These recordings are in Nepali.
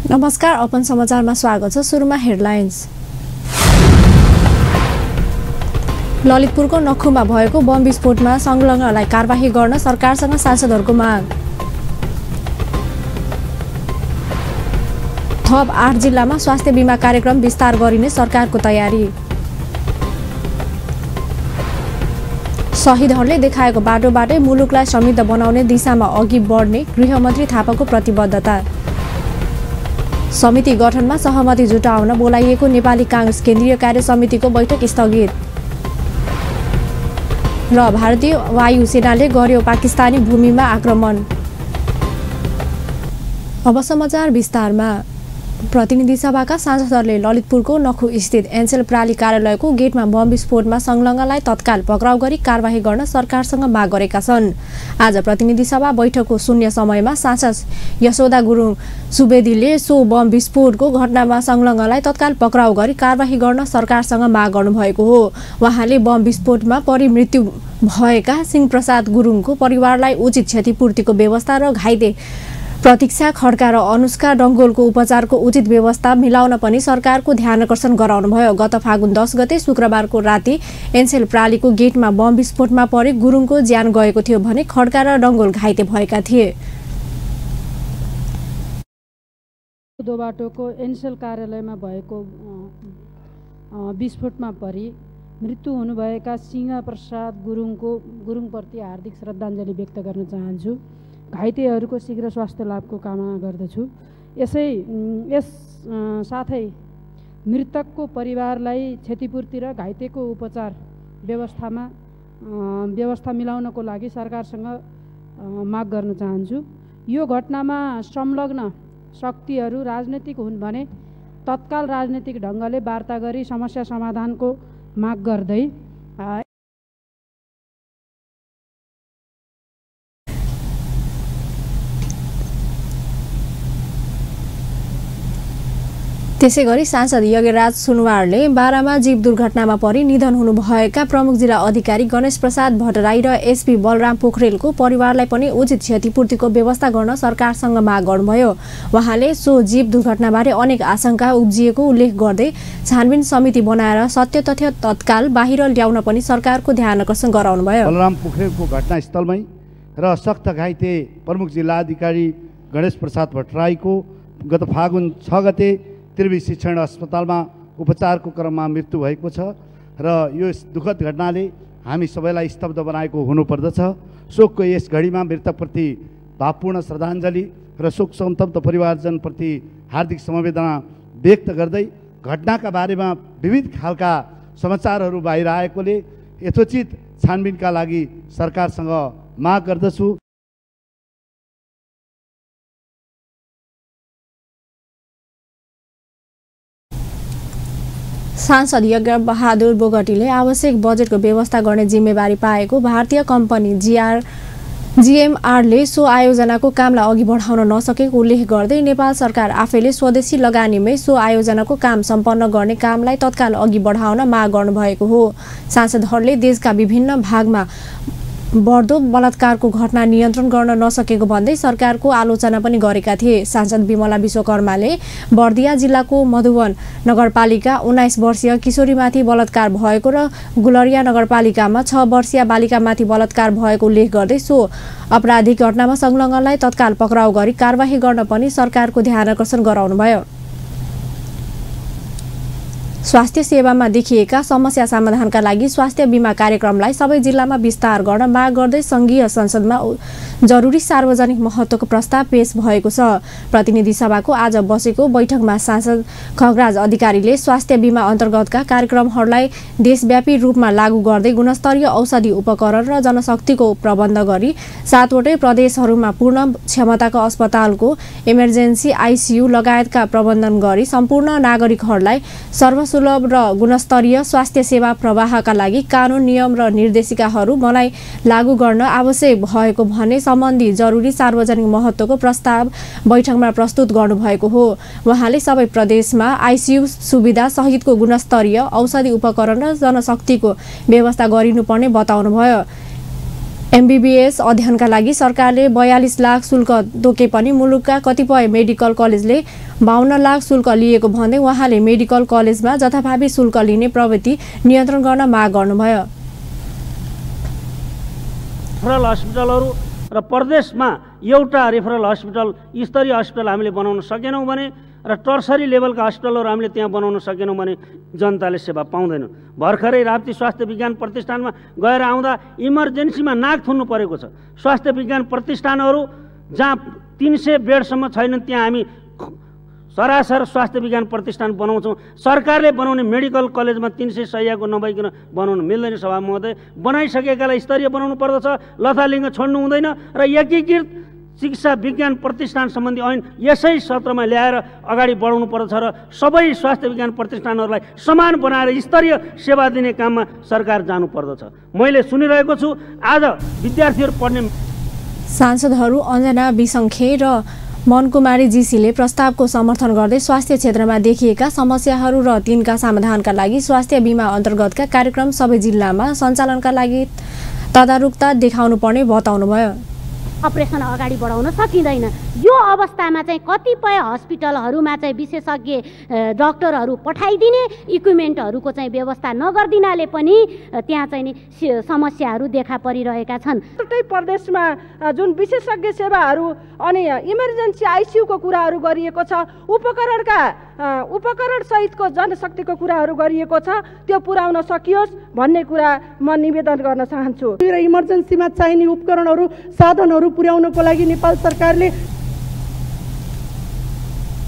नमस्कार, अपन समाचारमा स्वागत छ। सुरुमा हेडलाइन्स। ललितपुरको नखुमा भएको बम विस्फोटमा संलग्नलाई कारबाही गर्न सरकारसँग सांसदहरूको माग। थप 8 जिल्लामा स्वास्थ्य बीमा कार्यक्रम विस्तार गरिने सरकारको तयारी। शहीदहरूले देखाएको बाटोबाटै मुलुकलाई समृद्ध बनाउने दिशामा अघि बढ्ने गृहमन्त्री थापाको प्रतिबद्धता। समिति गठनमा सहमति जुटाउन बोलाइएको नेपाली कांग्रेस केन्द्रीय कार्य समितिको बैठक स्थगित। र भारतीय वायुसेनाले गर्यो पाकिस्तानी भूमिमा आक्रमण। अब समाचार विस्तारमा। प्रतिनिधि सभाका सांसदहरूले ललितपुरको नखु स्थित एनसेल प्राली कार्यालयको गेटमा बम विस्फोटमा संलग्नलाई तत्काल पक्राउ गरी कारबाही गर्न सरकारसँग माग गरेका छन्। आज प्रतिनिधि सभा बैठकको शून्य समयमा सांसद यशोदा गुरुङ सुवेदीले सो बम विस्फोटको घटनामा संलग्नलाई तत्काल पक्राउ गरी कारबाही गर्न सरकारसँग माग गर्नुभएको हो। उहाँले बम विस्फोटमा परि मृत्यु भएका सिंहप्रसाद गुरुङको परिवारलाई उचित क्षतिपूर्तिको व्यवस्था र घाइते प्रतीक्षा खड्का र अनुष्का डङ्गोलको उपचारको उचित व्यवस्था मिलाउन पनि सरकारको ध्यानकर्षण गराउनुभयो। गत फागुन 10 गते शुक्रबारको राति एनसेल प्रालीको गेटमा बम विस्फोटमा परि गुरुङको ज्यान गएको थियो भने खड्का र डङ्गोल घाइते भएका थिए। दोबाटोको एनसेल कार्यालयमा भएको विस्फोटमा परि मृत्यु हुनुभएका सिंहप्रसाद गुरुङप्रति हार्दिक श्रद्धाञ्जली व्यक्त गर्न चाहन्छु। घाइतेहरूको शीघ्र स्वास्थ्य लाभको कामना गर्दछु। यस साथै मृतकको परिवारलाई क्षतिपूर्ति र घाइतेको उपचार व्यवस्था मिलाउनको लागि सरकारसँग माग गर्न चाहन्छु। यो घटनामा संलग्न शक्तिहरू राजनीतिक हुन् भने तत्काल राजनीतिक ढङ्गले वार्ता गरी समस्या समाधानको माग गर्दै त्यसैगरी सांसद यज्ञराज सुनवारले बारामा जीव दुर्घटनामा परि निधन हुनुभएका प्रमुख जिल्ला अधिकारी गणेश प्रसाद भट्टराई र एसपी बलराम पोखरेलको परिवारलाई पनि उचित क्षतिपूर्तिको व्यवस्था गर्न सरकारसँग माग गर्नुभयो। उहाँले सो जीव दुर्घटनाबारे अनेक आशंका उब्जिएको उल्लेख गर्दै छानबिन समिति बनाएर सत्य तथ्य तत्काल बाहिर ल्याउन पनि सरकारको ध्यानकर्षण गराउनुभयो। बलराम पोखरेलको घटनास्थलमै र सख्त घाइते प्रमुख जिल्ला अधिकारी गणेश प्रसाद भट्टराईको गत फागुन 6 गते त्रिवी शिक्षण अस्पतालमा उपचारको क्रममा मृत्यु भएको छ र यो दुःखद घटनाले हामी सबैलाई स्तब्ध बनाएको हुनुपर्दछ। शोकको यस घडीमा मृतकप्रति भावपूर्ण श्रद्धाञ्जली र शोक सन्तप्त परिवारजनप्रति हार्दिक समवेदना व्यक्त गर्दै घटनाका बारेमा विविध खालका समाचारहरू बाहिर आएकोले यथोचित छानबिनका लागि सरकारसँग माग गर्दछु। सांसद यज्ञ बहादुर बोगटीले आवश्यक बजेटको व्यवस्था गर्ने जिम्मेवारी पाएको भारतीय कम्पनी जीएमआरले सो आयोजनाको कामलाई अघि बढाउन नसकेको उल्लेख गर्दै नेपाल सरकार आफैले स्वदेशी लगानीमै सो आयोजनाको काम सम्पन्न गर्ने कामलाई तत्काल अघि बढाउन माग गर्नुभएको हो। सांसदहरूले देशका विभिन्न भागमा बढ्दो बलात्कारको घटना नियन्त्रण गर्न नसकेको भन्दै सरकारको आलोचना पनि गरेका थिए। सांसद विमला विश्वकर्माले बर्दिया जिल्लाको मधुवन नगरपालिका 19 वर्षीय किशोरीमाथि बलात्कार भएको र गुलरिया नगरपालिकामा 6 वर्षीय बालिकामाथि बलात्कार भएको उल्लेख गर्दै सो अपराधिक घटनामा संलग्नलाई तत्काल पक्राउ गरी कारबाही गर्न पनि सरकारको ध्यानकर्षण गराउनुभयो। स्वास्थ्य सेवामा देखिएका समस्या समाधानका लागि स्वास्थ्य बीमा कार्यक्रमलाई सबै जिल्लामा विस्तार गर्न माग गर्दै संघीय संसदमा जरुरी सार्वजनिक महत्त्वको प्रस्ताव पेश भएको छ। प्रतिनिधि सभाको आज बसेको बैठकमा सांसद खगराज अधिकारीले स्वास्थ्य बीमा अन्तर्गतका कार्यक्रमहरूलाई देशव्यापी रूपमा लागू गर्दै गुणस्तरीय औषधि उपकरण र जनशक्तिको प्रबन्ध गरी 7 वटै प्रदेशहरूमा पूर्ण क्षमताको अस्पतालको इमर्जेन्सी आइसियु लगायतका प्रबन्धन गरी सम्पूर्ण नागरिकहरूलाई सर्वसुलभ र गुणस्तरीय स्वास्थ्य सेवा प्रवाहका लागि कानुन नियम र निर्देशिकाहरू बनाई लागू गर्न आवश्यक भएको भने सम्बन्धी जरुरी सार्वजनिक महत्त्वको प्रस्ताव बैठकमा प्रस्तुत गर्नुभएको हो। उहाँले सबै प्रदेशमा आइसियु सुविधा सहितको गुणस्तरीय औषधि उपकरण र जनशक्तिको व्यवस्था गरिनुपर्ने बताउनुभयो। एमबीबीएस अध्ययनका लागि सरकारले 42 लाख शुल्क तोके पनि मुलुकका कतिपय मेडिकल कलेजले 52 लाख शुल्क लिएको भन्दै उहाँले मेडिकल कलेजमा जथाभावी शुल्क लिने प्रवृत्ति नियन्त्रण गर्न माग गर्नुभयो। रेफरल हस्पिटलहरू र प्रदेशमा एउटा रेफरल हस्पिटल स्तरीय हस्पिटल हामीले बनाउन सकेनौँ भने र टर्सरी लेभलका हस्पिटलहरू हामीले त्यहाँ बनाउन सकेनौँ भने जनताले सेवा पाउँदैनन्। भर्खरै राप्ती स्वास्थ्य विज्ञान प्रतिष्ठानमा गएर आउँदा इमर्जेन्सीमा नाक थुन्नु परेको छ। स्वास्थ्य विज्ञान प्रतिष्ठानहरू जहाँ 300 बेडसम्म छैनन् त्यहाँ हामी सरासर स्वास्थ्य विज्ञान प्रतिष्ठान बनाउँछौँ। सरकारले बनाउने मेडिकल कलेजमा 300 शय्याको नभइकन बनाउनु मिल्दैन। सभा महोदय, बनाइसकेकालाई स्तरीय बनाउनु पर्दछ, लथालिङ्ग छोड्नु हुँदैन र एकीकृत चिकित्सा विज्ञान प्रतिष्ठान सम्बन्धी ऐन यसै सत्रमा ल्याएर अगाडि बढाउनु पर्दछ र सबै स्वास्थ्य विज्ञान प्रतिष्ठानहरूलाई समान बनाएर स्तरीय सेवा दिने काममा सरकार जानु पर्दछ। मैले सुनिरहेको छु आज विद्यार्थीहरू पढ्ने सांसदहरू अञ्जना बिसङ्खे र मनकुमारी जीसीले प्रस्तावको समर्थन गर्दै स्वास्थ्य क्षेत्रमा देखिएका समस्याहरू र तिनका समाधानका लागि स्वास्थ्य बीमा अन्तर्गतका कार्यक्रम सबै जिल्लामा सञ्चालनका लागि तदारुकता देखाउनु पर्ने बताउनुभयो। अपरेसन अगाडि बढाउन सकिँदैन। यो अवस्थामा चाहिँ कतिपय हस्पिटलहरूमा चाहिँ विशेषज्ञ डाक्टरहरू पठाइदिने इक्विपमेन्टहरूको चाहिँ व्यवस्था नगरिदिनाले पनि त्यहाँ चाहिँ नि समस्याहरू देखा परिरहेका छन्। एउटै प्रदेशमा जुन विशेषज्ञ सेवाहरू अनि इमर्जेन्सी आइसियुको कुराहरू गरिएको छ, उपकरण सहितको जनशक्तिको कुराहरू गरिएको छ, त्यो पुर्याउन सकियोस् भन्ने कुरा म निवेदन गर्न चाहन्छु। र इमर्जेन्सीमा चाहिने उपकरणहरू साधनहरू पुर्याउनको लागि नेपाल सरकारले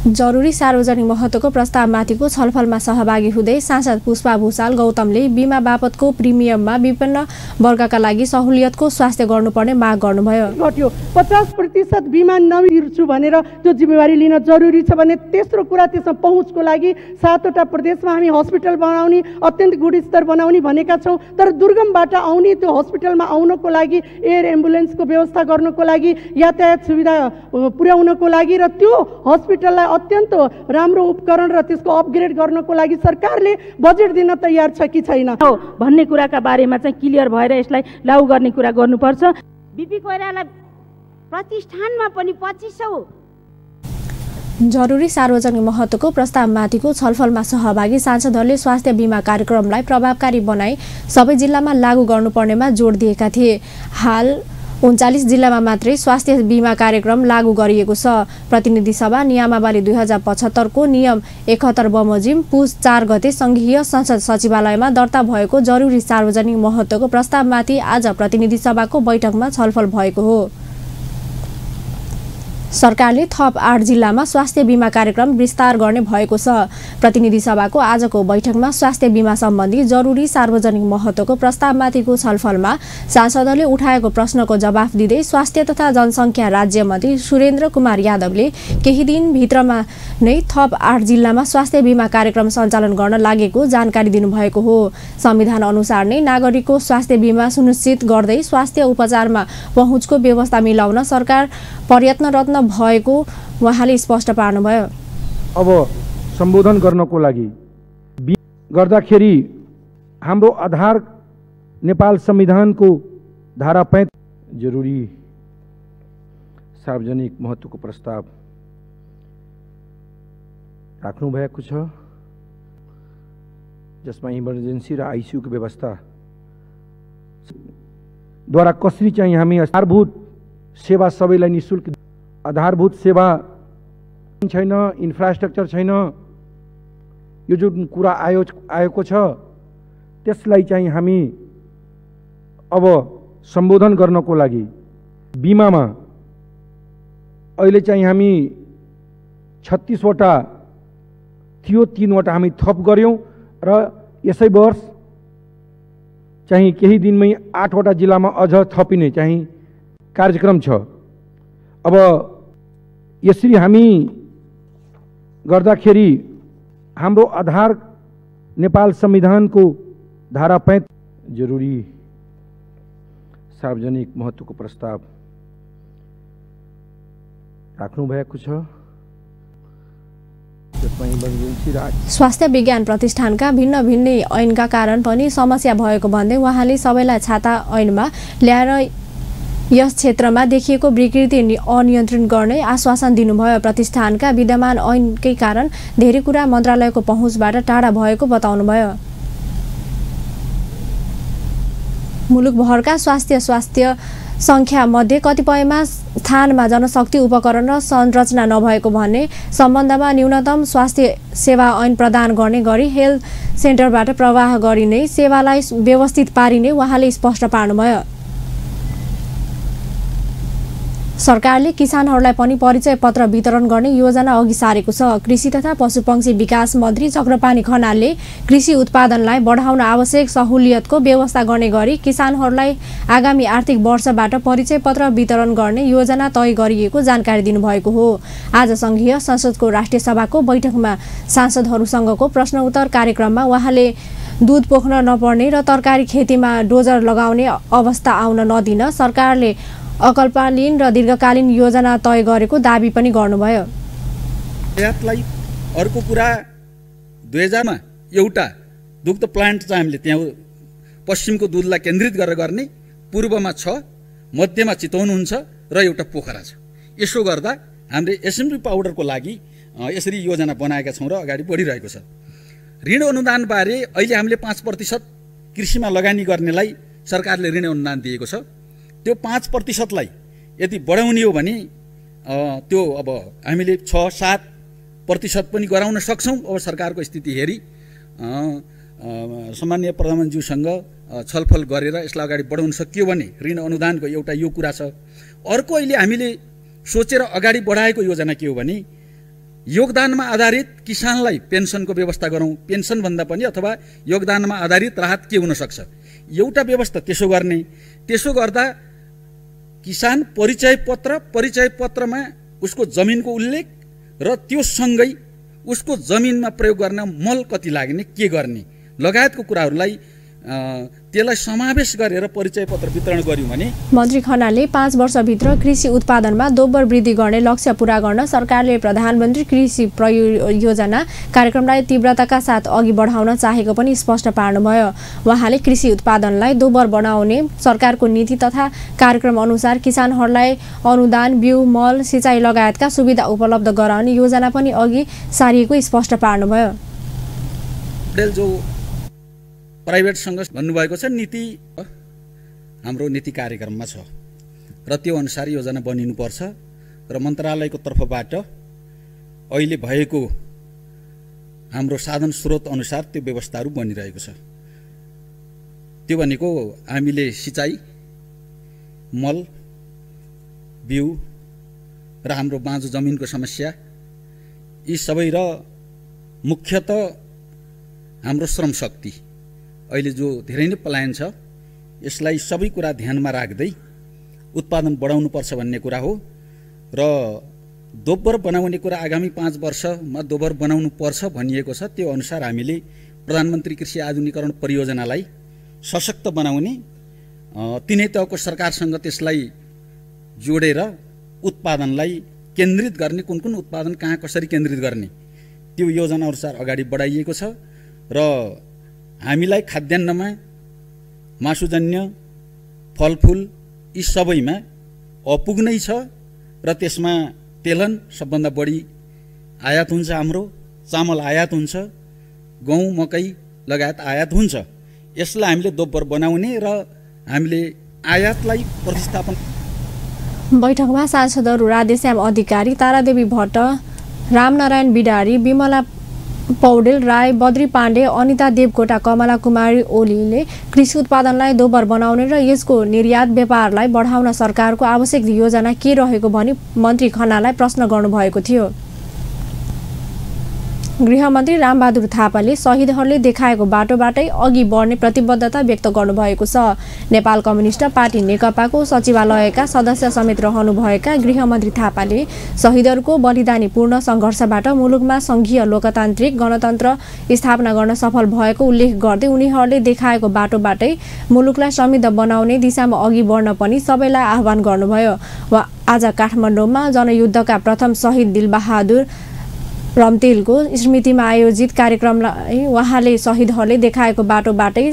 जरुरी सार्वजनिक महत्त्वको प्रस्तावमाथिको छलफलमा सहभागी हुँदै सांसद पुष्पा भूषाल गौतमले बीमा बापतको प्रिमियममा विभिन्न वर्गका लागि सहुलियतको स्वास्थ्य गर्नुपर्ने माग गर्नुभयो। 50% बीमा नमिर्छु भनेर त्यो जिम्मेवारी लिन जरुरी छ भने तेस्रो कुरा त्यसमा पहुँचको लागि 7वटा प्रदेशमा हामी हस्पिटल बनाउने अत्यन्त गुणस्तर बनाउने भनेका छौँ। तर दुर्गमबाट आउने त्यो हस्पिटलमा आउनको लागि एयर एम्बुलेन्सको व्यवस्था गर्नको लागि यातायात सुविधा पुर्याउनको लागि र त्यो हस्पिटललाई अत्यन्त राम्रो उपकरण र त्यसको अपग्रेड गर्नको लागि सरकारले बजेट दिन तयार छ कि छैन भन्ने कुराका बारेमा चाहिँ क्लियर भएर यसलाई लागू गर्ने कुरा गर्नुपर्छ। बिपी कोइराला प्रतिष्ठानमा पनि 2500 जरुरी सार्वजनिक महत्त्वको प्रस्तावमाथिको छलफलमा सहभागी सांसदहरूले स्वास्थ्य बीमा कार्यक्रमलाई प्रभावकारी बनाई सबै जिल्लामा लागू गर्नुपर्नेमा जोड दिएका थिए। हाल 39 जिल्लामा मात्रै स्वास्थ्य बीमा कार्यक्रम लागू गरिएको छ। प्रतिनिधि सभा नियमावली 2075 को नियम 71 बमोजिम पुस 4 गते संघीय संसद सचिवालयमा दर्ता भएको जरुरी सार्वजनिक महत्त्वको प्रस्तावमाथि आज प्रतिनिधि सभाको बैठकमा छलफल भएको हो। सरकारले थप 8 जिल्लामा स्वास्थ्य बीमा कार्यक्रम विस्तार गर्ने भएको छ। प्रतिनिधि सभाको आजको बैठकमा स्वास्थ्य बीमा सम्बन्धी जरुरी सार्वजनिक महत्त्वको प्रस्तावमाथिको छलफलमा सांसदहरूले उठाएको प्रश्नको जवाफ दिँदै स्वास्थ्य तथा जनसङ्ख्या राज्य मन्त्री सुरेन्द्र कुमार यादवले केही दिन भित्रमा नै थप 8 जिल्लामा स्वास्थ्य बीमा कार्यक्रम सञ्चालन गर्न लागेको जानकारी दिनुभएको हो। संविधान अनुसार नै नागरिकको स्वास्थ्य बीमा सुनिश्चित गर्दै स्वास्थ्य उपचारमा पहुँचको व्यवस्था मिलाउन सरकार प्रयत्नरत भएको उहाँले स्पष्ट पार्नुभयो। अब सम्बोधन गर्नको लागि गर्दाखेरि हाम्रो आधार नेपाल संविधानको धारा 35 जरुरी सार्वजनिक महत्त्वको प्रस्ताव राख्नु भएको छ, जसमा इमर्जेन्सी र आइसियुको व्यवस्था द्वारा कसरी चाहिँ हामी आधारभूत सेवा सबैलाई निःशुल्क, आधारभूत सेवा छैन, इन्फ्रास्ट्रक्चर छैन, यो जुन कुरा आएको छ त्यसलाई चाहिँ हामी अब सम्बोधन गर्नको लागि बीमामा अहिले चाहिँ हामी 36 वटा थियो, 3 वटा हामी थप गर्यौं र यसै वर्ष चाहिँ केही दिनमै 8 वटा जिल्लामा अझ थपिने चाहिँ कार्यक्रम छ। अब यसरी हामी गर्दाखेरि हाम्रो आधार नेपाल संविधानको धारा 35 जरुरी सार्वजनिक महत्त्वको प्रस्ताव राख्नु भएको छ, जसमा इमर्जेन्सी र स्वास्थ्य विज्ञान प्रतिष्ठानका भिन्न भिन्न ऐनका कारण पनि समस्या भएको भन्दै उहाँले सबैलाई छाता ऐनमा ल्याएर यस क्षेत्रमा देखिएको विकृति अनियन्त्रण गर्ने आश्वासन दिनुभयो। प्रतिष्ठानका विद्यमान ऐनकै कारण धेरै कुरा मन्त्रालयको पहुँचबाट टाढा भएको बताउनुभयो। मुलुकभरका स्वास्थ्य संख्या मध्ये कतिपयमा स्थानमा जनशक्ति उपकरण र संरचना नभएको भन्ने सम्बन्धमा न्यूनतम स्वास्थ्य सेवा ऐन प्रदान गर्ने गरी हेल्थ सेन्टरबाट प्रवाह गरिने सेवालाई व्यवस्थित पारिने उहाँले स्पष्ट पार्नुभयो। सरकारले किसानहरूलाई पनि परिचय पत्र वितरण गर्ने योजना अघि सारेको छ। कृषि तथा पशुपक्षी विकास मन्त्री चक्रपाणी खनालले कृषि उत्पादनलाई बढाउन आवश्यक सहुलियतको व्यवस्था गर्ने गरी किसानहरूलाई आगामी आर्थिक वर्षबाट परिचय पत्र वितरण गर्ने योजना तय गरिएको जानकारी दिनुभएको हो। आज संघीय संसदको राष्ट्रिय सभाको बैठकमा सांसदहरूसँगको प्रश्न उत्तर कार्यक्रममा उहाँले दूध पोख्न नपर्ने र तरकारी खेतीमा डोजर लगाउने अवस्था आउन नदिन सरकारले अल्पकालीन र दीर्घकालीन योजना तय गरेको दाबी पनि गर्नुभयो। आयातलाई अर्को कुरा 2000 मा एउटा दुग्ध प्लान्ट चाहिँ हामीले त्यहाँ पश्चिमको दुधलाई केन्द्रित गरेर गर्ने, पूर्वमा छ, मध्यमा चितवन हुन्छ र एउटा पोखरा छ। यसो गर्दा हामीले एसेम्ब्ली पाउडरको लागि यसरी योजना बनाएका छौँ र अगाडि बढिरहेको छ। ऋण अनुदान बारे अहिले हामीले 5% कृषिमा लगानी गर्नेलाई सरकारले ऋण अनुदान दिएको छ। त्यो 5%लाई यदि बढाउने हो भने त्यो अब हामीले 6-7% पनि गराउन सक्छौँ। अब सरकारको स्थिति हेरी सामान्य प्रधानमन्त्रीज्यूसँग छलफल गरेर यसलाई अगाडि बढाउन सकियो भने ऋण अनुदानको एउटा यो कुरा छ। अर्को अहिले हामीले सोचेर अगाडि बढाएको योजना के हो भने योगदानमा आधारित किसानलाई पेन्सनको व्यवस्था गरौँ। पेन्सन भन्दा पनि अथवा योगदानमा आधारित राहत के हुन सक्छ, एउटा व्यवस्था त्यसो गर्ने। त्यसो गर्दा किसान परिचय पत्रमा उसको जमिनको उल्लेख र त्यो सँगै उसको जमिनमा प्रयोग गर्न मल कति लाग्ने, के गर्ने लगायतको कुराहरूलाई त्यसलाई समावेश गरेर परिचय पत्र वितरण गर्यौं भने। मन्त्री खनालले 5 वर्षभित्र कृषि उत्पादनमा दोब्बर वृद्धि गर्ने लक्ष्य पूरा गर्न सरकारले प्रधानमन्त्री कृषि परियोजना कार्यक्रमलाई तीव्रताका साथ अघि बढाउन चाहेको पनि स्पष्ट पार्नुभयो। उहाँले कृषि उत्पादनलाई दोब्बर बनाउने सरकारको नीति तथा कार्यक्रम अनुसार किसानहरूलाई अनुदान, बिउ, मल, सिँचाइ लगायतका सुविधा उपलब्ध गराउने योजना पनि अघि सारिएको स्पष्ट पार्नुभयो। प्राइभेटसँग भन्नुभएको छ नीति हाम्रो नीति कार्यक्रममा छ र त्यो अनुसार योजना बनिनुपर्छ र मन्त्रालयको तर्फबाट अहिले भएको हाम्रो साधन स्रोत अनुसार त्यो व्यवस्थाहरू बनिरहेको छ। त्यो भनेको हामीले सिँचाइ, मल, बिउ र हाम्रो बाँझो जमिनको समस्या यी सबै र मुख्यतः हाम्रो श्रम शक्ति अहिले जो धेरै नै पलायन छ यसलाई सबै कुरा ध्यानमा राख्दै उत्पादन बढाउनु पर्छ भन्ने कुरा हो र दोब्बर बनाउने कुरा आगामी 5 वर्षमा दोब्बर बनाउनु पर्छ भनिएको छ। त्यो अनुसार हामीले प्रधानमन्त्री कृषि आधुनिकीकरण परियोजनालाई सशक्त बनाउने, तिनै तहको सरकारसँग त्यसलाई जोडेर उत्पादनलाई केन्द्रित गर्ने, कुन कुन उत्पादन कहाँ कसरी केन्द्रित गर्ने त्यो योजना अनुसार अगाडि बढाइएको छ र हामीलाई खाद्यान्नमा, मासुजन्य, फलफुल यी सबैमा अपुग्नै छ र त्यसमा तेलन सबभन्दा बढी आयात हुन्छ। हाम्रो चामल आयात हुन्छ, गहुँ, मकै लगायत आयात हुन्छ। यसलाई हामीले दोब्बर बनाउने र हामीले आयातलाई प्रतिस्थापन। बैठकमा सांसदहरू राधेश्याम अधिकारी, तारादेवी भट्ट, रामनारायण बिडारी, विमला पौडेल राय, बद्री पाण्डे, अनिता देवकोटा, कमला कुमारी ओलीले कृषि उत्पादनलाई दोब्बर बनाउने र यसको निर्यात व्यापारलाई बढाउन सरकारको आवश्यक योजना के रहेको भनी मन्त्री खनाललाई प्रश्न गर्नुभएको थियो। गृहमन्त्री रामबहादुर थापाले शहीदहरूले देखाएको बाटोबाटै अघि बढ्ने प्रतिबद्धता व्यक्त गर्नुभएको छ। नेपाल कम्युनिस्ट पार्टी नेकपाको सचिवालयका सदस्य समेत रहनुभएका गृहमन्त्री थापाले शहीदहरूको बलिदानीपूर्ण सङ्घर्षबाट मुलुकमा सङ्घीय लोकतान्त्रिक गणतन्त्र स्थापना गर्न सफल भएको उल्लेख गर्दै उनीहरूले देखाएको बाटोबाटै मुलुकलाई समृद्ध बनाउने दिशामा अघि बढ्न पनि सबैलाई आह्वान गर्नुभयो। आज काठमाडौँमा जनयुद्धका प्रथम शहीद दिलबहादुर रम्तेलको स्मृतिमा आयोजित कार्यक्रमलाई उहाँले शहीदहरूले देखाएको बाटोबाटै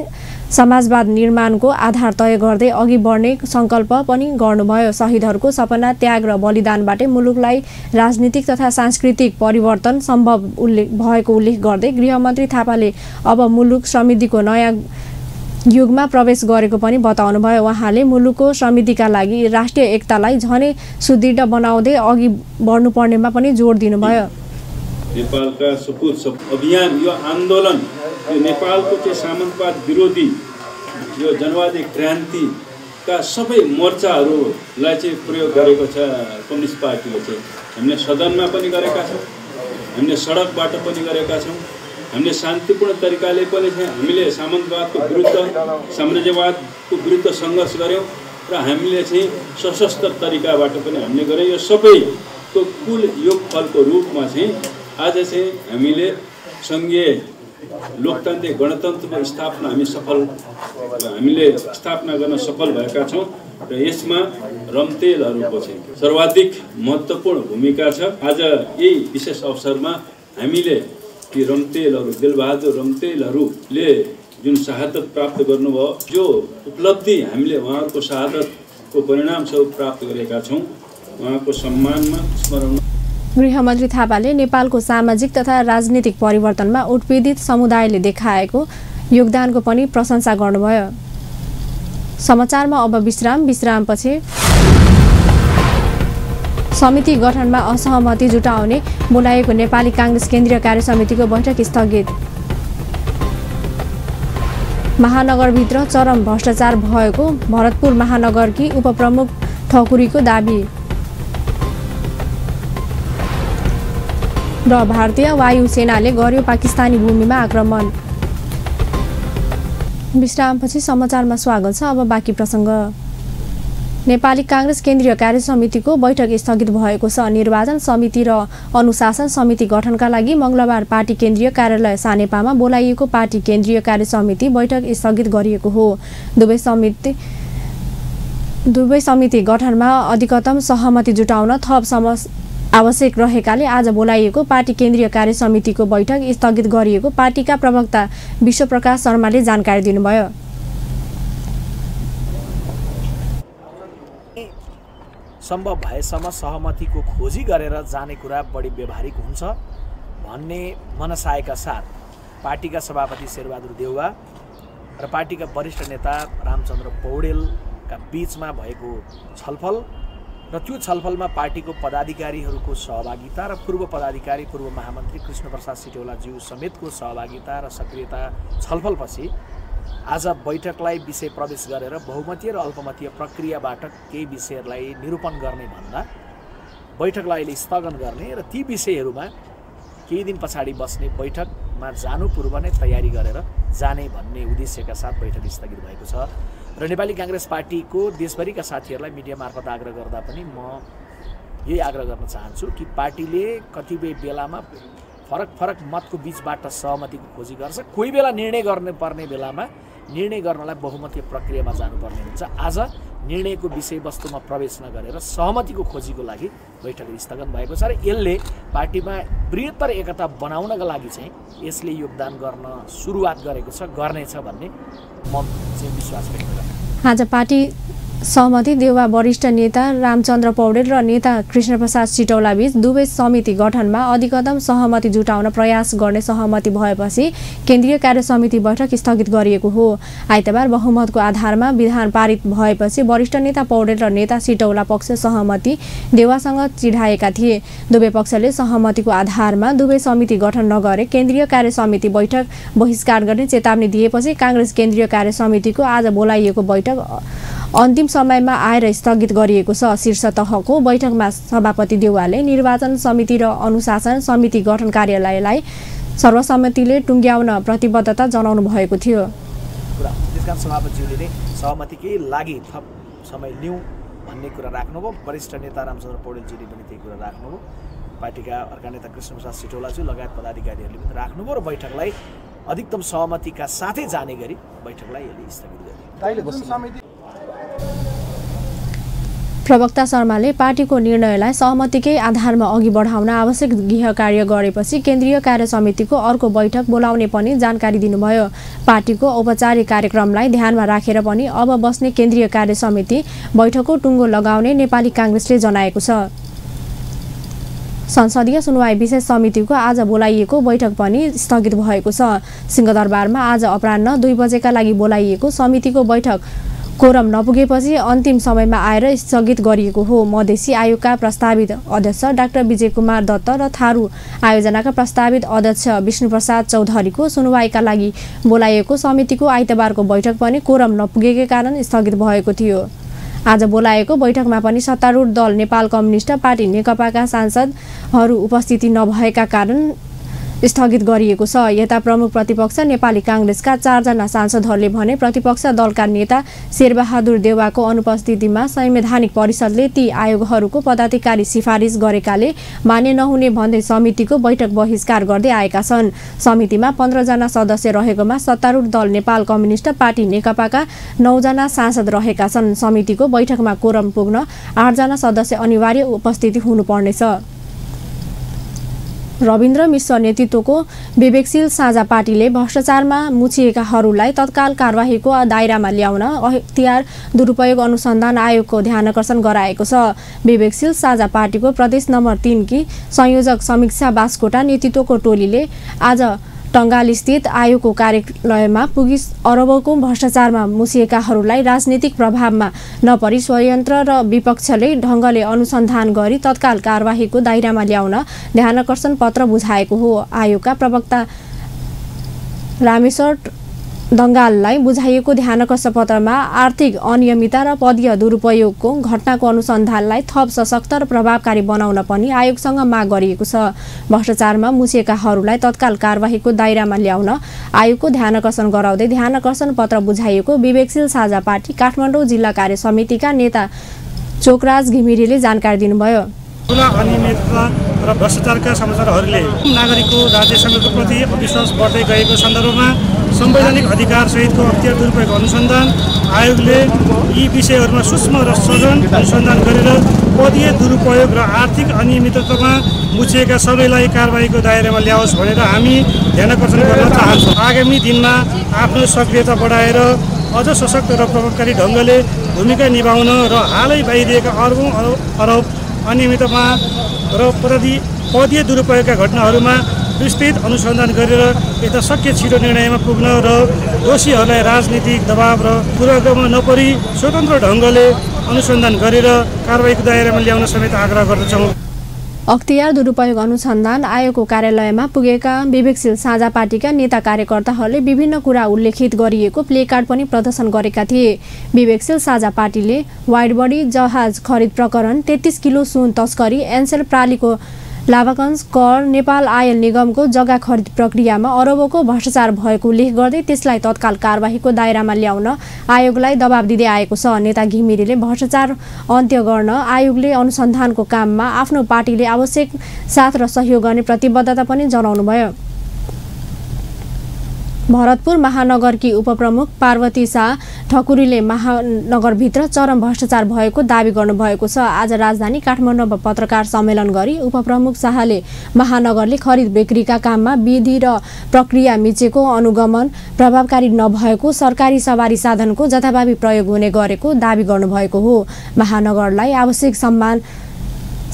समाजवाद निर्माणको आधार तय गर्दै अघि बढ्ने संकल्प पनि गर्नुभयो। शहीदहरूको सपना, त्याग र बलिदानबाटै मुलुकलाई राजनीतिक तथा सांस्कृतिक परिवर्तन सम्भव भएको उल्लेख गर्दै गृहमन्त्री थापाले अब मुलुक समृद्धिको नयाँ युगमा प्रवेश गरेको पनि बताउनुभयो। उहाँले मुलुकको समृद्धिका लागि राष्ट्रिय एकतालाई झनै सुदृढ बनाउँदै अघि बढ्नुपर्नेमा पनि जोड दिनुभयो। नेपालका सपुत अभियान, यो आन्दोलन, यो नेपालको चाहिँ सामन्तवाद विरोधी यो जनवादी क्रान्तिका सबै मोर्चाहरूलाई चाहिँ प्रयोग गरेको छ कम्युनिस्ट पार्टीले चाहिँ। हामीले सदनमा पनि गरेका छौँ, हामीले सडकबाट पनि गरेका छौँ, हामीले शान्तिपूर्ण तरिकाले पनि हामीले सामन्तवादको विरुद्ध, साम्राज्यवादको विरुद्ध सङ्घर्ष गऱ्यौँ र हामीले चाहिँ सशस्त्र तरिकाबाट पनि हामीले गऱ्यौँ। यो सबैको कुल योगफलको रूपमा चाहिँ आज चाहिँ हामीले सङ्घीय लोकतान्त्रिक गणतन्त्रको स्थापना हामीले स्थापना गर्न सफल भएका छौँ र यसमा रम्तेलहरूको चाहिँ सर्वाधिक महत्त्वपूर्ण भूमिका छ। आज यही विशेष अवसरमा हामीले ती रम्तेलहरू, दिलबहादुर रम्तेलहरूले जुन शहादत प्राप्त गर्नुभयो, जो उपलब्धि हामीले उहाँहरूको शहादतको परिणामस्वरूप प्राप्त गरेका छौँ, उहाँको सम्मानमा स्मरण। गृहमन्त्री थापाले नेपालको सामाजिक तथा राजनीतिक परिवर्तनमा उत्पीडित समुदायले देखाएको योगदानको पनि प्रशंसा गर्नुभयो। समाचारमा अब विश्रामपछि समिति गठनमा असहमति जुटाउने बोलाएको नेपाली कांग्रेस केन्द्रीय कार्य समितिको बैठक स्थगित। महानगरभित्र चरम भ्रष्टाचार भएको भरतपुर महानगरकी उपप्रमुख ठकुरीको दाबी र भारतीय वायुसेनाले गर्यो पाकिस्तानी भूमिमा आक्रमण। विश्रामपछि समाचारमा स्वागत छ। अब बाँकी प्रसङ्ग। नेपाली कांग्रेस केन्द्रीय कार्य समितिको बैठक स्थगित भएको छ। निर्वाचन समिति र अनुशासन समिति गठनका लागि मंगलबार पार्टी केन्द्रीय कार्यालय सानेपामा बोलाइएको पार्टी केन्द्रीय कार्य समिति बैठक स्थगित गरिएको हो। दुवै समिति गठनमा अधिकतम सहमति जुटाउन थप आवश्यक रहेकाले आज बोलाइएको पार्टी केन्द्रीय कार्य समितिको बैठक स्थगित गरिएको पार्टीका प्रवक्ता विश्वप्रकाश शर्माले जानकारी दिनुभयो। सम्भव भएसम्म सहमतिको खोजी गरेर जाने कुरा बढी व्यवहारिक हुन्छ भन्ने मनसायका साथ पार्टीका सभापति शेरबहादुर देउवा र पार्टीका वरिष्ठ नेता रामचन्द्र पौडेलका बीचमा भएको छलफल र त्यो छलफलमा पार्टीको पदाधिकारीहरूको सहभागिता र पूर्व पदाधिकारी पूर्व महामन्त्री कृष्णप्रसाद सिटौलाज्यू समेतको सहभागिता र सक्रियता छलफलपछि आज बैठकलाई विषय प्रवेश गरेर बहुमतीय र अल्पमतीय प्रक्रियाबाट केही विषयहरूलाई निरूपण गर्ने भन्दा बैठकलाई अहिले स्थगन गर्ने र ती विषयहरूमा केही दिन पछाडि बस्ने बैठकमा जानु पूर्व नै तयारी गरेर जाने भन्ने उद्देश्यका साथ बैठक स्थगित भएको छ। र नेपाली कांग्रेस पार्टीको देशभरिका साथीहरूलाई मिडिया मार्फत आग्रह गर्दा पनि म यही आग्रह गर्न चाहन्छु कि पार्टीले कतिपय बेलामा फरक मतको बीचबाट सहमतिको खोजी गर्छ। कोही बेला निर्णय गर्नुपर्ने बेलामा निर्णय गर्नलाई बहुमतीय प्रक्रियामा जानुपर्ने हुन्छ। आज निर्णयको विषयवस्तुमा प्रवेश नगरेर सहमतिको खोजीको लागि बैठक स्थगन भएको छ र यसले पार्टीमा बृहत्तर एकता बनाउनका लागि चाहिँ यसले योगदान गर्न सुरुवात गरेको छ, गर्नेछ भन्ने म चाहिँ विश्वास व्यक्त गर्छु। आज पार्टी सहमति देउवा वरिष्ठ नेता रामचन्द्र पौडेल र नेता कृष्णप्रसाद सिटौला बीच दुवै समिति गठनमा अधिकतम सहमति जुटाउन प्रयास गर्ने सहमति भएपछि केन्द्रीय कार्य समिति बैठक स्थगित गरिएको हो। आइतबार बहुमतको आधारमा विधान पारित भएपछि वरिष्ठ नेता पौडेल र नेता सिटौला पक्ष सहमति देउवासँग चिढाएका थिए। दुवै पक्षले सहमतिको आधारमा दुवै समिति गठन नगरे केन्द्रीय कार्य समिति बैठक बहिष्कार गर्ने चेतावनी दिएपछि कांग्रेस केन्द्रीय कार्य समितिको आज बोलाइएको बैठक अन्तिम समयमा आएर स्थगित गरिएको छ। शीर्ष तहको बैठकमा सभापति देउवाले निर्वाचन समिति र अनुशासन समिति गठन कार्यालयलाई सर्वसम्मतिले टुङ्ग्याउन प्रतिबद्धता जनाउनु भएको थियो। त्यसकारण सभापतिज्यूले सहमतिकै लागि थप समय लिउँ भन्ने कुरा राख्नुभयो। वरिष्ठ नेता रामचन्द्र पौडेलजीले पनि त्यही कुरा राख्नुभयो। पार्टीका अर्का नेता कृष्णप्रसाद सिटौलाज्यू लगायत पदाधिकारीहरूले पनि राख्नुभयो र बैठकलाई अधिकतम सहमतिका साथै जाने गरी बैठकलाई यसले स्थगित गर्यो। प्रवक्ता शर्माले पार्टीको निर्णयलाई सहमतिकै आधारमा अघि बढाउन आवश्यक गृह कार्य गरेपछि केन्द्रीय कार्य समितिको अर्को बैठक बोलाउने पनि जानकारी दिनुभयो। पार्टीको औपचारिक कार्यक्रमलाई ध्यानमा राखेर पनि अब बस्ने केन्द्रीय कार्य समिति बैठकको टुङ्गो लगाउने नेपाली कांग्रेसले जनाएको छ। संसदीय सुनवाई विशेष समितिको आज बोलाइएको बैठक पनि स्थगित भएको छ। सिंहदरबारमा आज अपराह्न 2 बजेका लागि बोलाइएको समितिको बैठक कोरम नपुगेपछि अन्तिम समयमा आएर स्थगित गरिएको हो। मधेसी आयोगका प्रस्तावित अध्यक्ष डाक्टर विजय कुमार दत्त र थारू आयोजनाका प्रस्तावित अध्यक्ष विष्णुप्रसाद चौधरीको सुनवाईका लागि बोलाइएको समितिको आइतबारको बैठक पनि कोरम नपुगेकै कारण स्थगित भएको थियो। आज बोलाएको बैठकमा पनि सत्तारूढ दल नेपाल कम्युनिस्ट पार्टी नेकपाका सांसदहरू उपस्थिति नभएका कारण स्थगित गरिएको छ। यता प्रमुख प्रतिपक्ष नेपाली कांग्रेसका 4 जना सांसदहरूले भने प्रतिपक्ष दलका नेता शेरबहादुर देउवाको अनुपस्थितिमा संवैधानिक परिषदले ती आयोगहरूको पदाधिकारी सिफारिस गरेकाले मान्य नहुने भन्दै समितिको बैठक बहिष्कार गर्दै आएका छन्। समितिमा 15 जना सदस्य रहेकोमा सत्तारूढ दल नेपाल कम्युनिस्ट पार्टी नेकपाका 9 जना सांसद रहेका छन्। समितिको बैठकमा कोरम पुग्न 8 जना सदस्य अनिवार्य उपस्थिति हुनुपर्नेछ। रविन्द्र मिश्र नेतृत्वको विवेकशील साझा पार्टीले भ्रष्टाचारमा मुछिएकाहरूलाई तत्काल कारबाहीको दायरामा ल्याउन अख्तियार दुरुपयोग अनुसन्धान आयोगको ध्यानकर्षण गराएको छ। विवेकशील साझा पार्टीको प्रदेश नम्बर 3 की संयोजक समीक्षा बास्कोटा नेतृत्वको टोलीले आज टंगाल-स्थित आयोगको कार्यालयमा पुगी अरबौंको भ्रष्टाचारमा मुछिएकाहरूलाई राजनीतिक प्रभावमा नपरी स्वयन्त्र र विपक्षले ढङ्गले अनुसन्धान गरी तत्काल कारबाहीको दायरामा ल्याउन ध्यानकर्षण पत्र बुझाएको हो। आयोगका प्रवक्ता रामेश्वर दंगाललाई बुझाइएको ध्यानकर्षण पत्रमा आर्थिक अनियमितता र पदीय दुरुपयोगको घटनाको अनुसन्धानलाई थप सशक्त र प्रभावकारी बनाउन पनि आयोगसँग माग गरिएको छ। भ्रष्टाचारमा मुछिएकाहरूलाई तत्काल कारबाहीको दायरामा ल्याउन आयोगको ध्यानकर्षण गराउँदै ध्यानकर्षण पत्र बुझाइएको विवेकशील साझा पार्टी काठमाडौँ जिल्ला कार्य समितिका नेता चोकराज घिमिरेले जानकारी दिनुभयो। ठुला अनियमितता र भ्रष्टाचारका समाचारहरूले नागरिकको राज्य सङ्घको प्रति अविश्वास बढ्दै गएको सन्दर्भमा संवैधानिक अधिकार सहितको अख्तियार दुरुपयोग अनुसन्धान आयोगले यी विषयहरूमा सूक्ष्म र सघन अनुसन्धान गरेर पदीय दुरुपयोग र आर्थिक अनियमिततामा मुछिएका सबैलाई कारबाहीको दायरामा ल्याओस् भनेर हामी ध्यानकर्षण गर्न चाहन्छौँ। आगामी दिनमा आफ्नो सक्रियता बढाएर अझ सशक्त र प्रभावकारी ढङ्गले भूमिका निभाउन र हालै बाहिरिएका अर्बौं अरब अनियमिततामा र पदीय दुरुपयोगका घटनाहरूमा विस्तृत अनुसन्धान गरेर यता शक्य छिटो निर्णयमा पुग्न र दोषीहरूलाई राजनीतिक दबाव र पूर्वाग्रहमा नपरी स्वतन्त्र ढङ्गले अनुसन्धान गरेर कारबाहीको दायरामा ल्याउन समेत आग्रह गर्दछौँ। अख्तियार दुरुपयोग अनुसन्धान आयोगको कार्यालयमा पुगेका विवेकशील साझा पार्टीका नेता कार्यकर्ताहरूले विभिन्न कुरा उल्लेखित गरिएको प्लेकार्ड पनि प्रदर्शन गरेका थिए। विवेकशील साझा पार्टीले वाइडबडी जहाज खरिद प्रकरण, 33 किलो सुन तस्करी, एन्सेल प्रालीको लाभांश कर, नेपाल आयल निगमको जग्गा खरिद प्रक्रियामा अरबौंको भ्रष्टाचार भएको उल्लेख गर्दै त्यसलाई तत्काल कारबाहीको दायरामा ल्याउन आयोगलाई दबाब दिँदै आएको छ। नेता घिमिरेले भ्रष्टाचार अन्त्य गर्न आयोगले अनुसन्धानको काममा आफ्नो पार्टीले आवश्यक साथ र सहयोग गर्ने प्रतिबद्धता पनि जनाउनुभयो। भरतपुर महानगरकी उपप्रमुख पार्वती शाह ठकुरीले महानगरभित्र चरम भ्रष्टाचार भएको दावी गर्नुभएको छ। आज राजधानी काठमाडौँमा पत्रकार सम्मेलन गरी उपप्रमुख शाहले महानगरले खरिद बिक्रीका काममा विधि र प्रक्रिया मिचेको, अनुगमन प्रभावकारी नभएको, सरकारी सवारी साधनको जथाभावी प्रयोग हुने गरेको दावी गर्नुभएको हो। महानगरलाई आवश्यक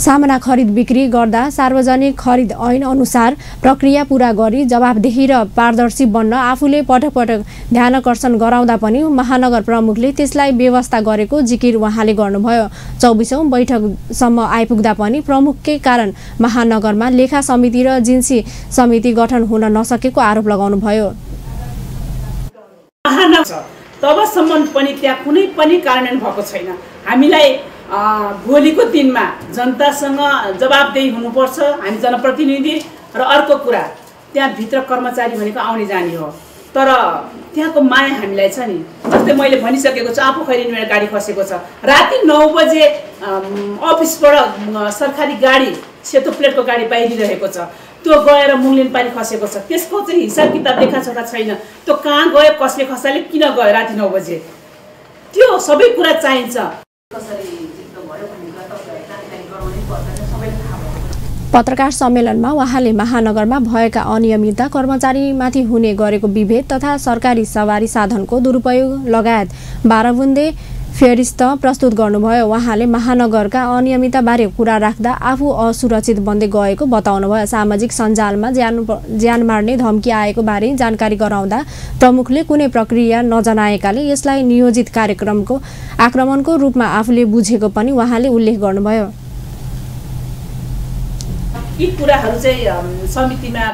सामाना खरिद बिक्री गर्दा सार्वजनिक खरिद ऐन अनुसार प्रक्रिया पूरा गरी जवाबदेही र पारदर्शी बन्न आफूले पटक पटक ध्यानकर्षण गराउँदा पनि महानगर प्रमुखले त्यसलाई व्यवस्था गरेको जिकिर उहाँले गर्नुभयो। 24औं बैठकसम्म आइपुग्दा पनि प्रमुखकै कारण महानगरमा लेखा समिति र जिन्सी समिति गठन हुन नसकेको आरोप लगाउनुभयो। तबसम्म पनि त्यहाँ कुनै पनि कार्यान्वयन भएको छैन। हामीलाई भोलिको दिनमा जनतासँग जवाबदेही हुनुपर्छ, हामी जनप्रतिनिधि। र अर्को कुरा, त्यहाँभित्र कर्मचारी भनेको आउने जाने हो, तर त्यहाँको माया हामीलाई छ नि। जस्तै मैले भनिसकेको छु, आफू खैरिन मेरो गाडी खसेको छ, राति 9 बजे अफिसबाट सरकारी गाडी, सेतो प्लेटको गाडी बाहिरिरहेको छ, त्यो गएर मुङ्लिन पानी खसेको छ, त्यसको चाहिँ हिसाब किताब देखासका छैन। त्यो कहाँ गयो, कसले खसाले, किन गयो राति 9 बजे, त्यो सबै कुरा चाहिन्छ। कसरी जित्नु भयो पत्रकार सम्मेलनमा उहाँले महानगरमा भएका अनियमितता, कर्मचारीमाथि हुने गरेको विभेद तथा सरकारी सवारी साधनको दुरुपयोग लगायत 12 बुन्दे फेरिस्त प्रस्तुत गर्नुभयो। उहाँले महानगरका अनियमितताबारे कुरा राख्दा आफू असुरक्षित बन्दै गएको बताउनुभयो। सामाजिक सञ्जालमा ज्यान मार्ने धम्की आएको बारे जानकारी गराउँदा प्रमुखले कुनै प्रक्रिया नजनाएकाले यसलाई नियोजित कार्यक्रमको आक्रमणको रूपमा आफूले बुझेको पनि उहाँले उल्लेख गर्नुभयो। यी कुराहरू चाहिँ समितिमा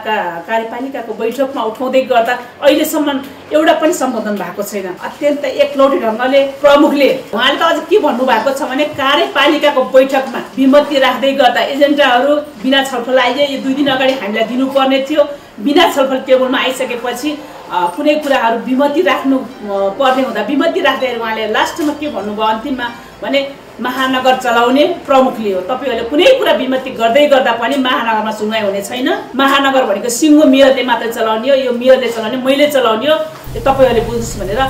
कार्यपालिकाको बैठकमा उठाउँदै गर्दा अहिलेसम्म एउटा पनि सम्बोधन भएको छैन। अत्यन्त एकलौटी ढङ्गले प्रमुखले उहाँले त अझ के भन्नुभएको छ भने कार्यपालिकाको बैठकमा विमति राख्दै गर्दा एजेन्डाहरू बिना छलफल आइए यो 2 दिन अगाडि हामीलाई दिनुपर्ने थियो। बिना छलफल टेबलमा आइसकेपछि कुनै कुराहरू विमति राख्नु पर्ने हुँदा विमति राख्दै उहाँले लास्टमा के भन्नुभयो अन्तिममा भने महानगर चलाउने प्रमुखले हो। तपाईहरुले कुनै कुरा विमति गर्दै गर्दा पनि महानगरमा सुनवाई हुने छैन। महानगर भनेको सिङ्गो मेयरले मात्र चलाउने हो, यो मेयरले चलाउने, मैले चलाउने हो, तपाईहरुले बुझ्नुस् भनेर।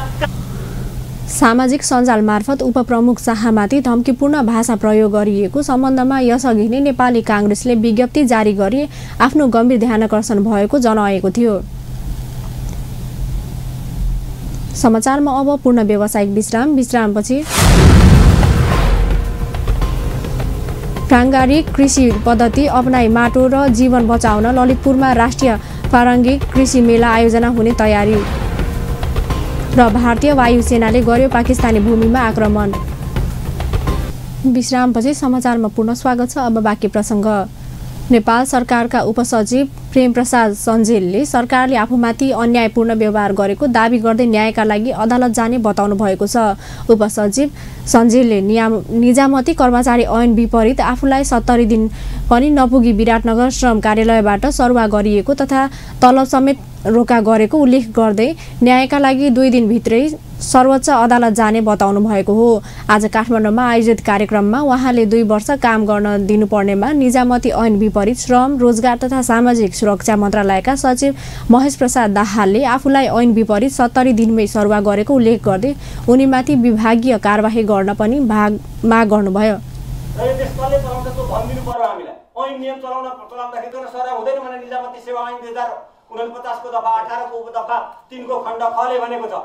सामाजिक सञ्जाल मार्फत उपप्रमुख शाहमाथि धम्कीपूर्ण भाषा प्रयोग गरिएको सम्बन्धमा यसअघि नै नेपाली कांग्रेसले विज्ञप्ति जारी गरी आफ्नो गम्भीर ध्यानाकर्षण भएको जनाएको थियो। समाचारमा अब पूर्ण व्यावसायिक विश्रामपछि प्राङ्गारिक कृषि पद्धति अपनाई माटो र जीवन बचाउन ललितपुरमा राष्ट्रिय प्रारम्भिक कृषि मेला आयोजना हुने तयारी र भारतीय वायुसेनाले गर्यो पाकिस्तानी भूमिमा आक्रमण। विश्रामपछि समाचारमा पुनः स्वागत छ। अब बाँकी प्रसङ्ग। नेपाल सरकारका उपसचिव प्रेम प्रसाद सञ्जेलले सरकारले आफूमाथि अन्यायपूर्ण व्यवहार गरेको दाबी गर्दै न्यायका लागि अदालत जाने बताउनु भएको छ। उपसचिव सञ्जेलले निजामती कर्मचारी ऐन विपरीत आफूलाई 70 दिन पनि नपुगी विराटनगर श्रम कार्यालयबाट सरुवा गरिएको तथा तलब समेत रोका गरेको उल्लेख गर्दै न्यायका लागि 2 दिनभित्रै सर्वोच्च अदालत जाने बताउनु भएको हो। आज काठमाडौँमा आयोजित कार्यक्रममा उहाँले 2 वर्ष काम गर्न दिनुपर्नेमा निजामती ऐन विपरीत श्रम, रोजगार तथा सामाजिक सुरक्षा मन्त्रालयका सचिव महेश प्रसाद दाहालले आफूलाई ऐन विपरीत 70 दिनमै सरुवा गरेको उल्लेख गर्दै उनीमाथि विभागीय कारबाही गर्न पनि माग गर्नुभयो। को दफा 18 को दफा 3 को खण्ड खले भनेको छ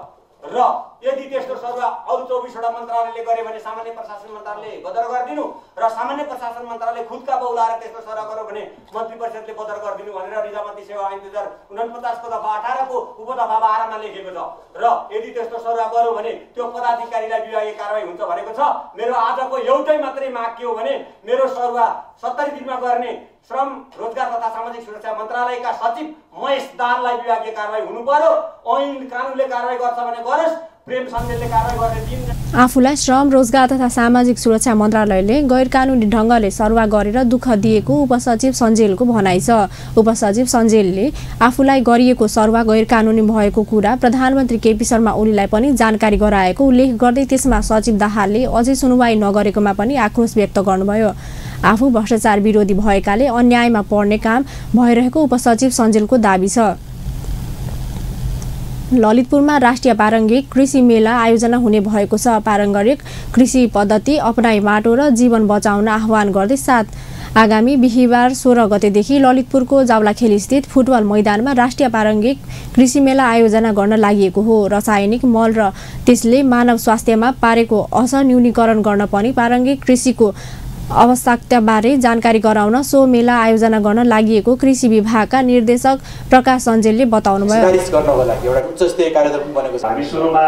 र यदि त्यस्तो सरुवा अरु 24 वटा मन्त्रालयले गरे भने सामान्य प्रशासन मन्त्रालयले बदर गरिदिनु र सामान्य प्रशासन मन्त्रालयले खुदका बौलाएर त्यस्तो सरुवा गर्यो भने मन्त्री परिषदले बदर गरिदिनु भनेर निजामती सेवा ऐन 2049 को दफा 18 को उपदफा 12 मा लेखेको छ र यदि त्यस्तो सरुवा गर्यो भने त्यो पदाधिकारीलाई विभागीय कारबाही हुन्छ भनेको छ। मेरो आजको एउटै मात्रै माग के हो भने मेरो सरुवा 70 दिनमा गर्ने श्रम, रोजगार तथा सामाजिक सुरक्षा मन्त्रालयका सचिव महेश दाहाललाई विभागीय कारबाही हुनु पर्यो। ऐन कानुनले कारबाही गर्छ भने गरोस्, प्रेम सञ्जेलले कारबाही गर्ने दिन। आफूलाई श्रम, रोजगार तथा सामाजिक सुरक्षा मन्त्रालयले गैर कानुनी ढङ्गले सरुवा गरेर दुःख दिएको उपसचिव सञ्जेलको भनाइ छ। उपसचिव सञ्जेलले आफूलाई गरिएको सरुवा गैर कानुनी भएको कुरा प्रधानमन्त्री केपी शर्मा ओलीलाई पनि जानकारी गराएको उल्लेख गर्दै त्यसमा सचिव दाहालले अझै सुनवाई नगरेकोमा पनि आक्रोश व्यक्त गर्नुभयो। आफू भ्रष्टाचार विरोधी भएकाले अन्यायमा पर्ने काम भइरहेको उपसचिव सञ्जेलको दाबी छ। ललितपुरमा राष्ट्रिय प्रारम्भिक कृषि मेला आयोजना हुने भएको छ। पारम्परिक कृषि पद्धति अपनाई माटो र जीवन बचाउन आह्वान गर्दै 7 आगामी बिहीबार 16 गतेदेखि ललितपुरको जावलाखेल स्थित फुटबल मैदानमा राष्ट्रिय प्रारम्भिक कृषि मेला आयोजना गर्न लागि हो। रासायनिक मल र त्यसले मानव स्वास्थ्यमा पारेको असर न्यूनीकरण गर्न पनि प्रारम्भिक कृषिको आवश्यकताबारे जानकारी गराउन सो मेला आयोजना गर्न लागि कृषि विभागका निर्देशक प्रकाश सञ्जेलले बताउनुभयो। गर्नको लागि एउटा उच्च स्तरीय कार्यदल बनेको छ। हामी सुरुमा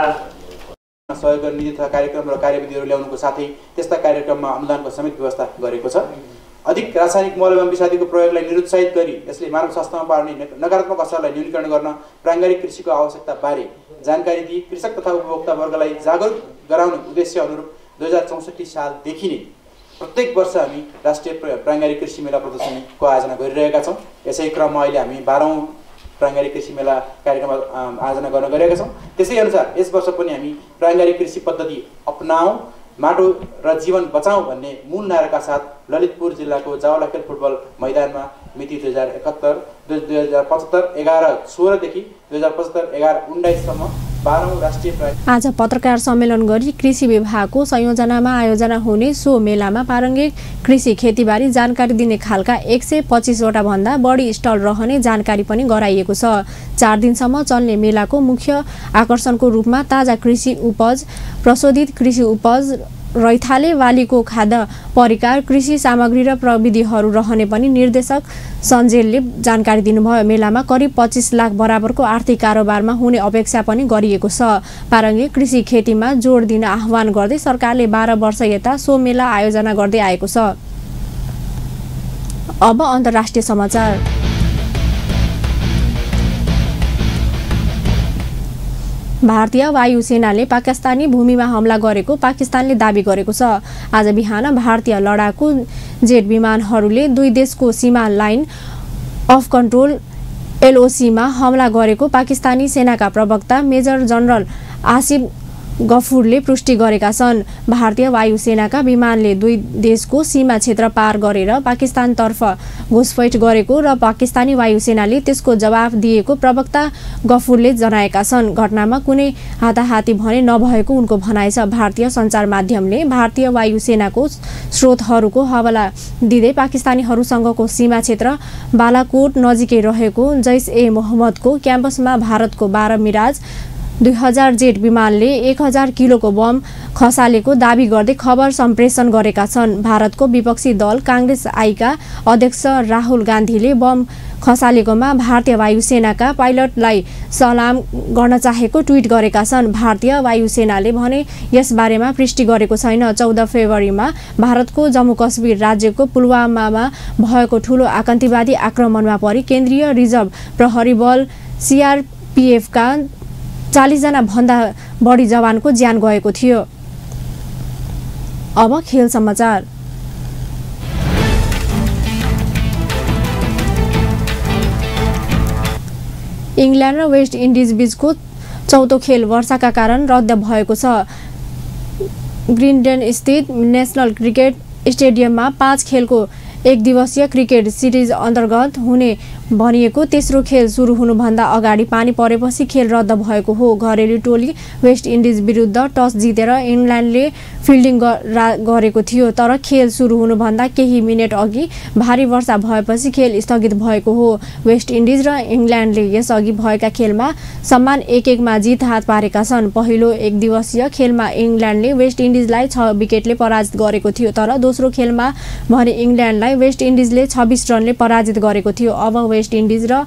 सहयोग गर्ने नीति तथा कार्यक्रम र कार्यविधिहरू ल्याउनुको साथै त्यस्ता कार्यक्रममा अनुदानको समेत व्यवस्था गरेको छ। अधिक रासायनिक मल एवं विषादीको प्रयोगलाई निरुत्साहित गरी यसले मानव स्वास्थ्यमा पार्ने नकारात्मक असरलाई न्यूनीकरण गर्न प्रारम्भिक कृषिको आवश्यकताबारे जानकारी दिई कृषक तथा उपभोक्ता वर्गलाई जागरुक गराउने उद्देश्य अनुरूप 2064 सालदेखि नै प्रत्येक वर्ष हामी राष्ट्रिय प्रारम्भिक कृषि मेला प्रदर्शनीको आयोजना गरिरहेका छौँ। यसै क्रममा अहिले हामी 12औं प्रारम्भिक कृषि मेला कार्यक्रम आयोजना गर्न गएका छौँ। त्यसै अनुसार यस वर्ष पनि हामी प्रारम्भिक कृषि पद्धति अपनाऊ, माटो र जीवन बचाऊ भन्ने मूल नाराका साथ ललितपुर जिल्लाको जावलाखेल फुटबल मैदानमा मिति 2075 11/16 देखि 2075 11/19 सम्म 12औं राष्ट्रिय आज पत्रकार सम्मेलन गरी कृषि विभागको संयोजनामा आयोजना हुने सो मेलामा प्रारम्भिक कृषि खेतीबारी जानकारी दिने खालका 125 वटा भन्दा बढी स्टल रहने जानकारी पनि गराइएको छ। 4 दिनसम्म चल्ने मेलाको मुख्य आकर्षणको रूपमा ताजा कृषि उपज, प्रशोधित कृषि उपज, रैथाले बालीको खाद्य परिकार, कृषि सामग्री र प्रविधिहरू रहने पनि निर्देशक सञ्जेलले जानकारी दिनुभयो। मेलामा करिब 25 लाख बराबरको आर्थिक कारोबारमा हुने अपेक्षा पनि गरिएको छ। प्रारम्भिक कृषि खेतीमा जोड दिन आह्वान गर्दै सरकारले 12 वर्ष यता सो मेला आयोजना गर्दै आएको छ। अब अन्तर्राष्ट्रिय समाचार। भारतीय वायुसेनाले पाकिस्तानी भूमिमा हमला गरेको पाकिस्तानले दाबी गरेको छ। आज बिहान भारतीय लडाकु जेट विमानहरूले दुई देशको सीमा लाइन अफ कन्ट्रोल LOCमा हमला गरेको पाकिस्तानी सेनाका प्रवक्ता मेजर जनरल आसिफ गफुरले पुष्टि गरेका छन्। भारतीय वायुसेनाका विमानले दुई देशको सीमा क्षेत्र पार गरेर पाकिस्तानतर्फ घुसपैठ गरेको र पाकिस्तानी वायुसेनाले त्यसको जवाफ दिएको प्रवक्ता गफुरले जनाएका छन्। घटनामा कुनै हाताहाती भने नभएको उनको भनाइ छ। भारतीय सञ्चार माध्यमले भारतीय वायुसेनाको स्रोतहरूको हवाला दिँदै पाकिस्तानीहरूसँगको सीमा क्षेत्र बालाकोट नजिकै रहेको जैश ए मोहम्मदको क्याम्पसमा भारतको 12 मिराज 2000 जेट विमानले 1000 किलोको बम खसालेको दाबी गर्दै खबर सम्प्रेषण गरेका छन्। भारतको विपक्षी दल कांग्रेस आईका अध्यक्ष राहुल गान्धीले बम खसालेकोमा भारतीय वायुसेनाका पाइलटलाई सलाम गर्न चाहेको ट्विट गरेका छन्। भारतीय वायुसेनाले भने यसबारेमा पुष्टि गरेको छैन। 14 फेब्रुअरीमा भारतको जम्मू कश्मीर राज्यको पुलवामामा भएको ठूलो आतंकवादी आक्रमणमा परि केन्द्रीय रिजर्भ प्रहरी बल CRPF का 40 जना भन्दा बढी जवानको ज्यान गएको थियो। अब खेल समाचार। इङ्ल्यान्ड र वेस्ट इन्डिज बीचको चौथो खेल वर्षाका कारण रद्द भएको छ। ग्रिन्डेन स्थित नेशनल क्रिकेट स्टेडियममा 5 खेलको एक दिवसीय क्रिकेट सिरिज अन्तर्गत हुने भनिएको तेस्रो खेल सुरु हुनुभन्दा अगाडि पानी परेपछि खेल रद्द भएको हो। घरेलु टोली वेस्ट इन्डिज विरुद्ध टस जितेर इङ्ल्यान्डले फिल्डिङ गरेको थियो, तर खेल सुरु हुनुभन्दा केही मिनेट अघि भारी वर्षा भएपछि खेल स्थगित भएको हो। वेस्ट इन्डिज र इङ्ल्यान्डले यसअघि भएका खेलमा समान 1-1 मा जित हात पारेका छन्। पहिलो एक दिवसीय खेलमा इङ्ल्यान्डले वेस्ट इन्डिजलाई 6 विकेटले पराजित गरेको थियो, तर दोस्रो खेलमा भने इङ्ल्यान्डलाई वेस्ट इन्डिजले 26 रनले पराजित गरेको थियो। अब वेस्ट इन्डिज र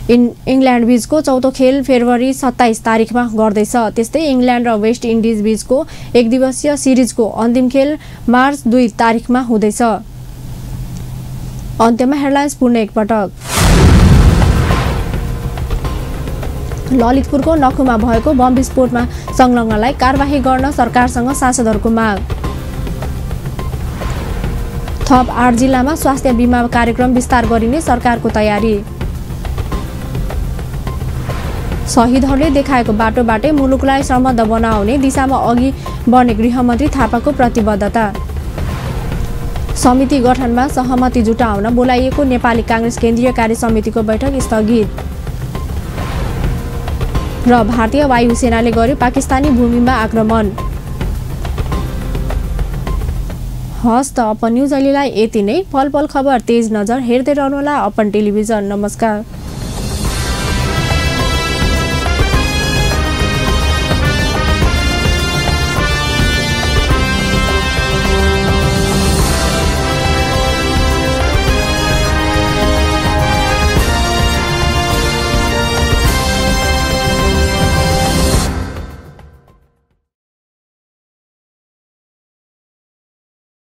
इङ्ल्यान्ड बीचको चौथो खेल फेब्रुअरी 27 तारिखमा गर्दैछ। त्यस्तै इङ्ल्यान्ड र वेस्ट इन्डिज बीचको एक दिवसीय सिरिजको अन्तिम खेल मार्च 2 तारिखमा हुँदैछ। अन्त्यमा हेडलाइन्स पुनः एकपटक। ललितपुरको नखुमा भएको बम विस्फोटमा संलग्नलाई कारबाही गर्न सरकारसँग सांसदहरूको माग। थप 8 जिल्लामा स्वास्थ्य बीमा कार्यक्रम विस्तार गरिने सरकारको तयारी। शहीदहरूले देखाएको बाटोबाटै मुलुकलाई समृद्ध बनाउने दिशामा अघि बढ्ने गृहमन्त्री थापाको प्रतिबद्धता। समिति गठनमा सहमति जुटाउन बोलाइएको नेपाली कांग्रेस केन्द्रीय कार्य समितिको बैठक स्थगित। र भारतीय वायुसेनाले गर्यो पाकिस्तानी भूमिमा आक्रमण। हस् त अपन न्युज अहिलेलाई यति नै। पल पल खबर तेज नजर हेर्दै रहनुहोला अपन टेलिभिजन। नमस्कार।